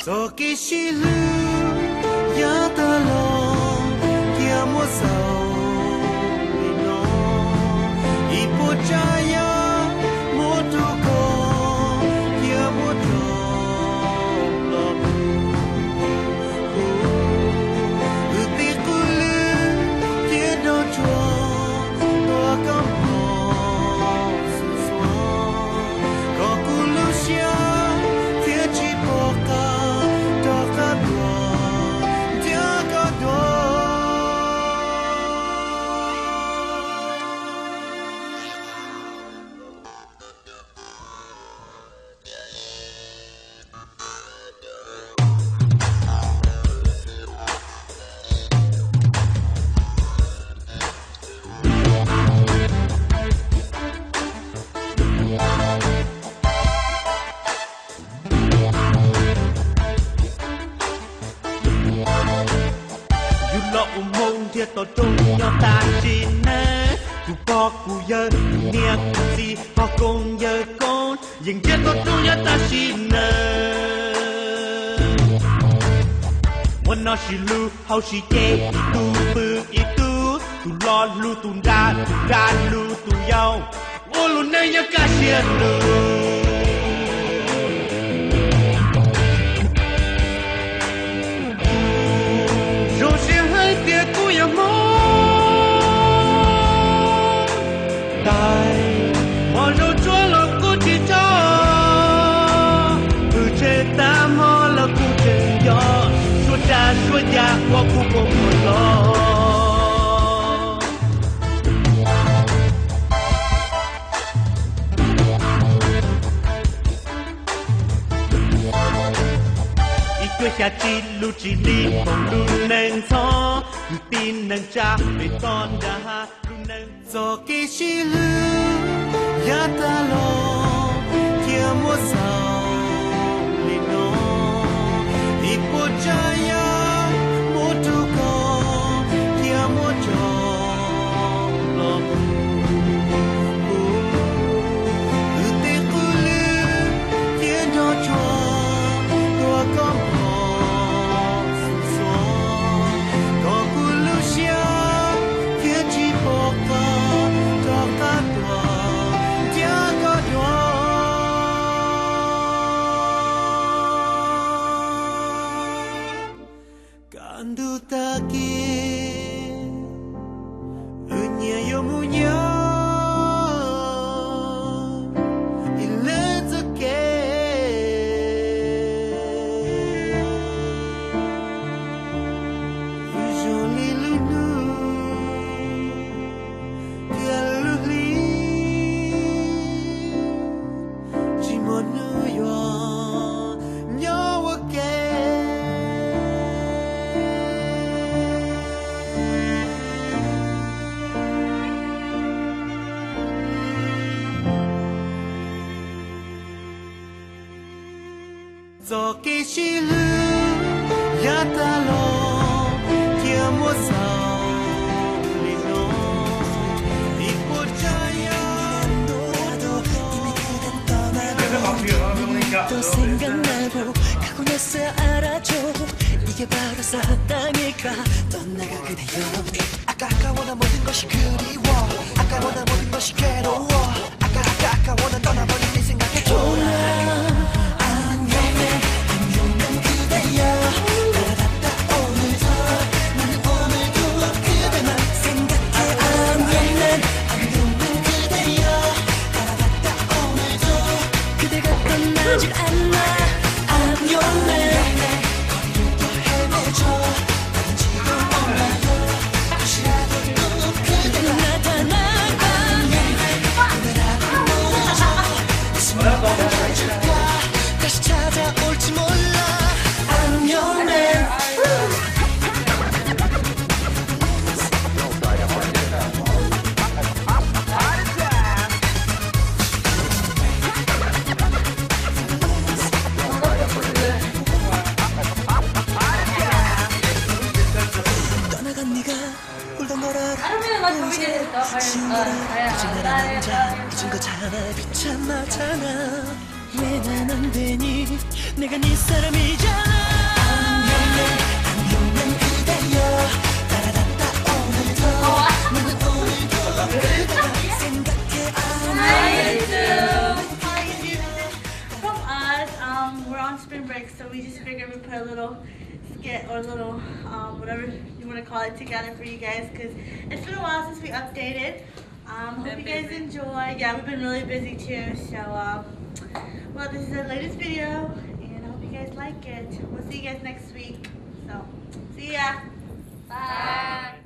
Txoj kev sib hlub yav tag los thiaj muab xaus li no. Ib puas tsav yam muab rau koj thiaj muab rov los pub. Wb tej qub lwb thiaj nrog tsuag tuaj koj mos xum xuas. Koj kuv lub siab thiaj tsis pom qab rov qab tuaj ntiab koj dua. Yus los ua hmoo nrhiav tau rooj nyob tam sim neej. Kuv pog kuv yawg, kuv niam kuv txiv, pog koob yawg koob, yeej nrhiav tau rooj nyob tam sim neej. Ua no sib hlub hauv sib ceg, ib tug pw ib tug, tus loj hlub tus nraug, tus nraug hlub tus yau, ua lub neej nyob kaj siab lug. Zoo siab hais tias kuv yog Hmoob Tais, hmo zoo tsuag los kuv tsis tso, pw tsev tag hmo los kuv tseem nco, suab tsav suab yam uas kuv poob muag los. Ib cuaj xya tsib lub tsib hlis foom lub neej ntxhov, kwv tij neej tsa pem toj nram hav lub neej. Txoj kev sib hlub yav tag los thiaj muab xaus li no. Ib puas tsav yam muab rau koj thiaj muab rov los pub. Wb tej qub lwb thiaj nrog tsuag tuaj koj mos xum xuas. Koj kuv lub siab thiaj tsis pom qab rov qab tuaj ntiab koj dua. Kaj ntug tag kis wb nyias yuav mus nyob ib leeg txoj kev. Wb zoo li lub hnub thiab lub hli, tsis muaj hnub yuav nyob ua ke. Txoj kev sib hlub yav tag los thiaj muab xaus li no. Ib puas tsav yam muab rau koj. 하나 비참하잖아. 왜 난 안 되니? 내가 네 사람이잖아. 안녕해, 안녕한 그대여. 따라다다 오늘도. 나는 오늘도 그대만 생각해. From us, um, we're on spring break, so we just figured we'd put a little skit or a little, um, whatever you want to call it together for you guys, because it's been a while since we updated. Um, hope you guys enjoy. Yeah, we've been really busy too. So, um, well, this is the latest video, and I hope you guys like it. We'll see you guys next week. So, see ya. Bye.